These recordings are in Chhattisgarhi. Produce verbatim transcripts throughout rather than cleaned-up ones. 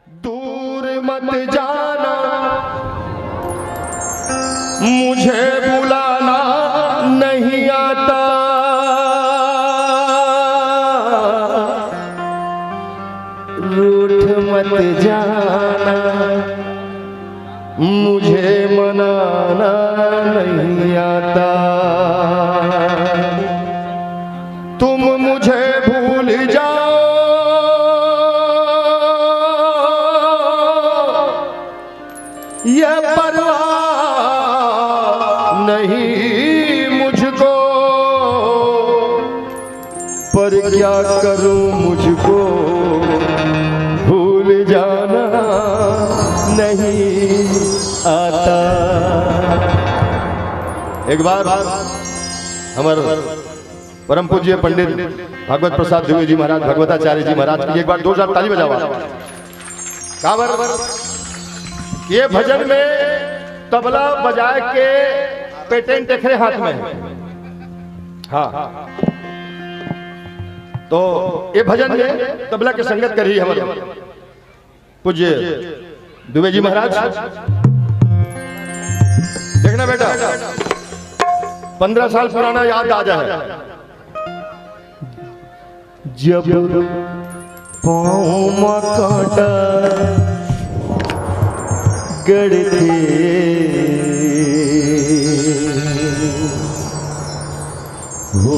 दूर मत जाना, मुझे बुलाना नहीं आता। रूठ मत जाना, मुझे मनाना नहीं आता। तुम मुझे भूल जाओ, ये परवाह नहीं मुझको, पर क्या करूं, मुझको भूल जाना नहीं आता। एक बार हमर परम पूज्य पंडित भागवत प्रसाद दुबे जी महाराज, भगवताचार्य जी महाराज की एक बार जोरदार ताली बजावा। काबर ये भजन में तबला बजाए के पेटेंट एकरे हाथ में है। हाँ, तो ये भजन में तबला के संगत करी हमर पूज्य दुबे जी महाराज। देखना बेटा, पन्द्रह साल पुराना याद आ जाए। जब पाँव म कांटा गड़थे हो,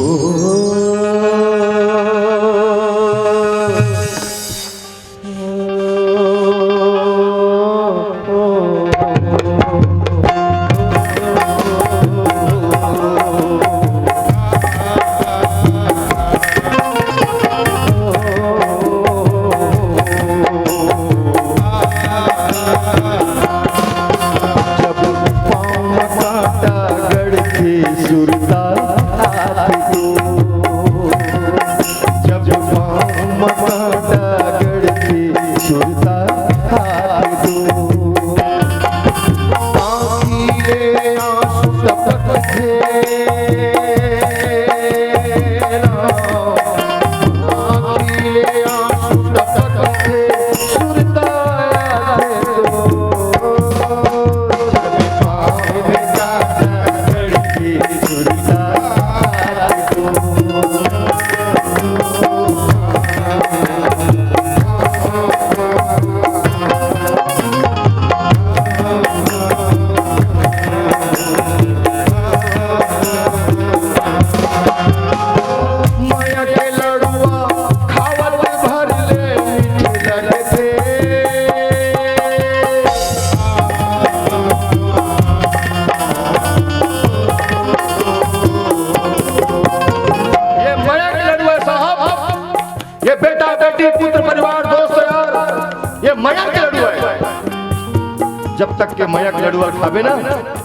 जब पाँव म कांटा गड़थे सुरता हाथ दो, जब पाँव म कांटा गड़थे सुरता हाथ दो, आँखी ले आंसू टपकथे। मया के लड़ुआ खावत भर ले मीठ लगथे। ये मया के लड़ुआ साहब, ये बेटा बेटी पुत्र परिवार दोस्त यार, ये मया के लड़ुआ है। जब तक के मया के लड़ुआ खाबे ना,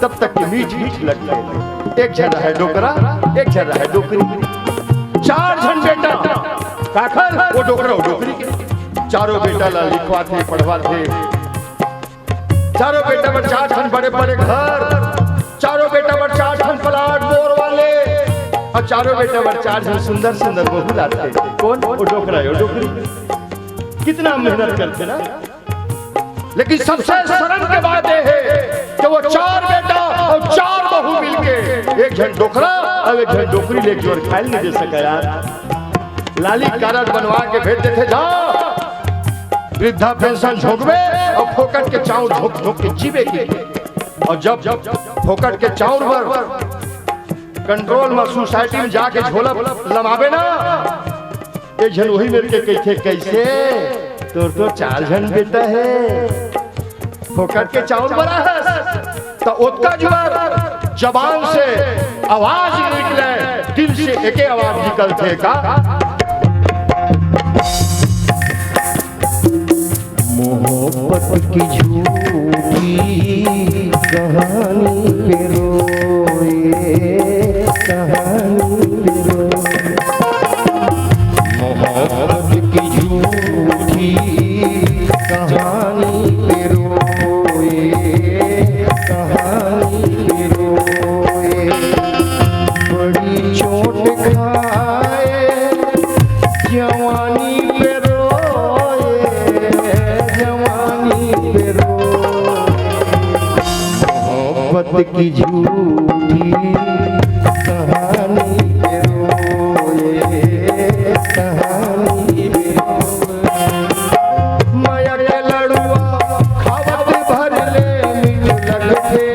तब तक के मीठ मीठ लगथे। एक झन रहे डोकरा, एक झन रहे डोकरी, चार झन बेटा, काखर वो डोकरा वो डोकरी के। चारों बेटा ला लिखवाथे, पढ़वाथे। चारों बेटा बर चार झन बड़े बड़े घर, चारों बेटा बर चार झन प्लाट बोर वाले, अउ चारों बेटा बर चार झन सुंदर सुंदर बहू लाथे। कोन? वो डोकरा, वो डोकरी। कितना मेहनत करथे ना। लेकिन सबसे शर्म के बात ये है कि वो चार बेटा अउ चार बहू मिलके एक झन डोकरा अउ एक झन डोकरी ले एक जोर खाए ल नइ दे सका यार। लाली कारड बनवा के भेज देथे, जा वृद्धा पेंशन झोंकबे अउ फोकट के चाउर झोंक झोंक के जीबे के। अउ जब फोकट के चाउर बर कंट्रोल म सोसाइटी म जाके झोला लमाबे ना, एक झन वही मेर के कहिथे, "कइसे? तोर तो चार झन बेटा हे, फोकट के चाउर बर आहस।" त ओतका जुआर जबान से आवाज निकले, दिल से एके आवाज निकलथे का? मोहब्बत की झूठी कहानी पे रोए, कहानी पे रोए। मोहब्बत की झूठी कहानी पे रोए, कहानी पे रोए। बड़ी चोट खाए जवानी पे रोए, जवानी की झूठी कहानी में रोए, कहानी में रोए। मया के लड़ुआ खावत भर ले मीठ लगथे,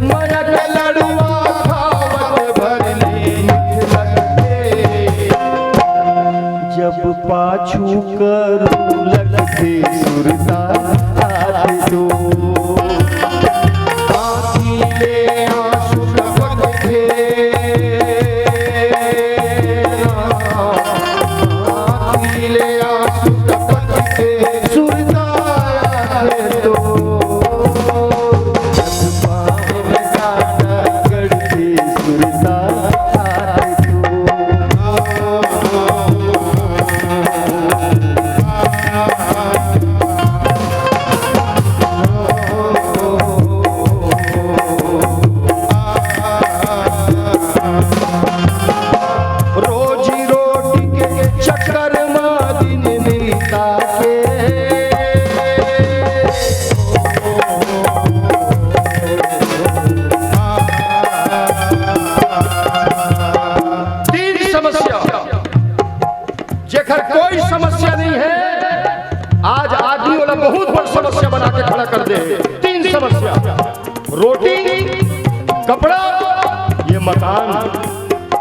मया के लड़ुआ खावत भर ले मीठ लगथे। जब पाछू करू लगथे सुरता आथे तो, आँखी ले आँसू टपकथे, आँखी ले आँसू टपकथे, सुरता आथे तो। रोजी रोटी के चक्कर मा दिन मिलता के। तीन समस्या, जेकर कोई समस्या नहीं है, आज आदमी वाला बहुत बड़ समस्या बना के खड़ा कर दे। तीन समस्या, रोटी, कपड़ा, ये मकान।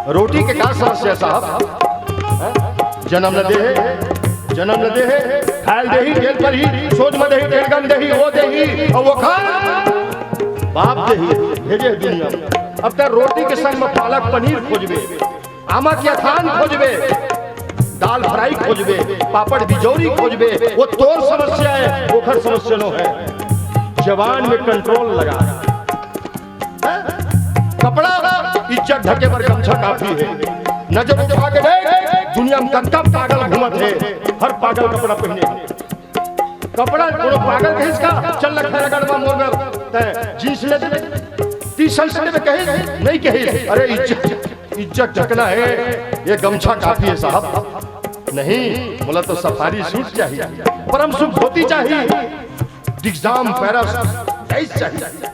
रोटी के का समस्या साहब? हैं? जन्म न दे हे, जन्म न दे हे, खायल देही, जेल पर ही, सोच म देही, टेड़गन देही, वो देही, और वो खा, बाप देही, भेजे दुनिया में। अब तक रोटी के संग में पालक पनीर खोजबे, आमा के अथान खोजबे, दाल फ्राई खोजबे, पापड़ बिजौरी खोजबे, वो तोर समस्या है, ओखर समस्या नो है। जबान में कंट्रोल लगा। हैं? कपड़ा, इज्जत ढके बर गमछा काफी है। नजर उठा के देख, दुनिया में कतका पागल घूमत हे, हर पागल कपड़ा पहने। कपड़ा कोनो पागल कहिस का, चल लखा रगड़ मा मोर बर, तै जींस ले दे, टी शर्ट ले दे कहिस, नहीं कहिस। अरे इज्जत, इज्जत ढकना है, ये गमछा काफी है साहब। नहीं, मोला तो सफारी सूट चाहिए, परम सुख धोती चाहिए, डिग्जाम पैरस टाइट चाहिए।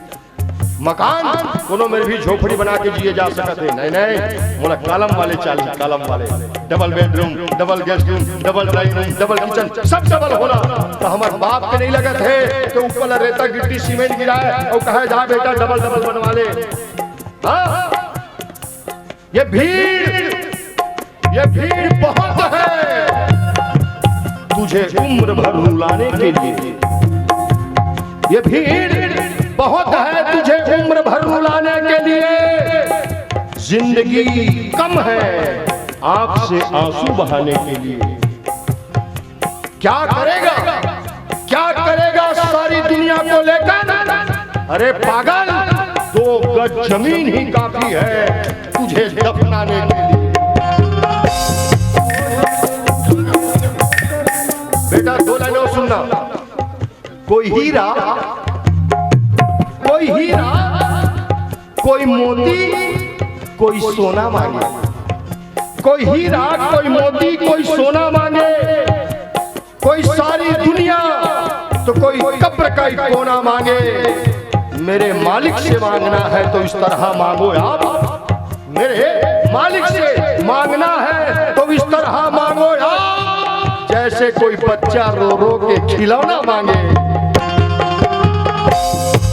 मकान कोनो मेर भी झोपड़ी बना के जिए जा सकत हे। नहीं, नहीं, मोला कॉलम वाले चाहिए, कॉलम वाले। Double bedroom, double guest room, double drawing room, double kitchen, सब डबल होला। तो हमर बाप के नहीं लगत हे कि ऊपर ला रेता, गिट्टी, सीमेंट गिराए और कहे, "जा बेटा, डबल डबल बनवा ले।" हाँ? ये भीड़, ये भीड़ बहुत है तुझे उम्र भर रुलाने के लिए। ये भीड़ बहुत है तुझे उम्र भर रुलाने के लिए। जिंदगी कम है आंख से आंसू बहाने के लिए। क्या करेगा, क्या करेगा सारी दुनिया को लेकर? अरे पागल, दो गज जमीन ही काफी है तुझे दफनाने के लिए। बेटा, दो लाइनें और सुनना। कोई हीरा, कोई हीरा, कोई मोती, कोई सोना मांगे। कोई हीरा, कोई मोती, कोई सोना मांगे, कोई सारी दुनिया, तो कोई कब्र का ही कोना मांगे। मेरे मालिक से मांगना है तो इस तरह मांगो आप, मेरे मालिक से मांगना है तो इस तरह मांगो यार, जैसे कोई बच्चा रो रो के खिलौना मांगे।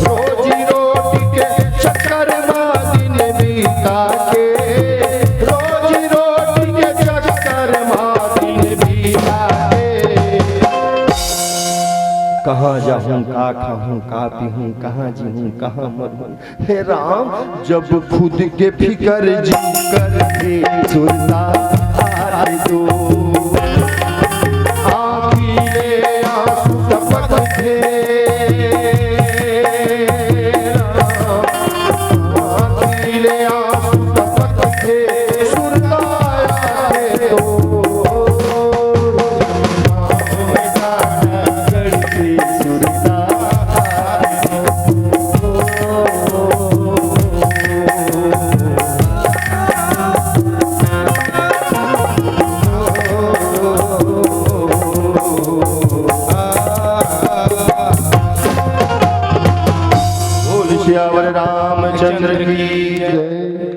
रोजी रोटी के चक्कर मा दिन बीता के, रोजी रोटी के चक्कर मा दिन बीता के। कहाँ जाहूँ, का खाहूँ, का पीहूँ, कहाँ जीहूँ, कहाँ मरूँ, हे राम, जब खुद के फिकर जी करके सुरता हार दो। आँखी ले आँसू टपक थे, आँखी ले आँसू टपक थे, सुरता हार दो। सियावर रामचंद्र की जय।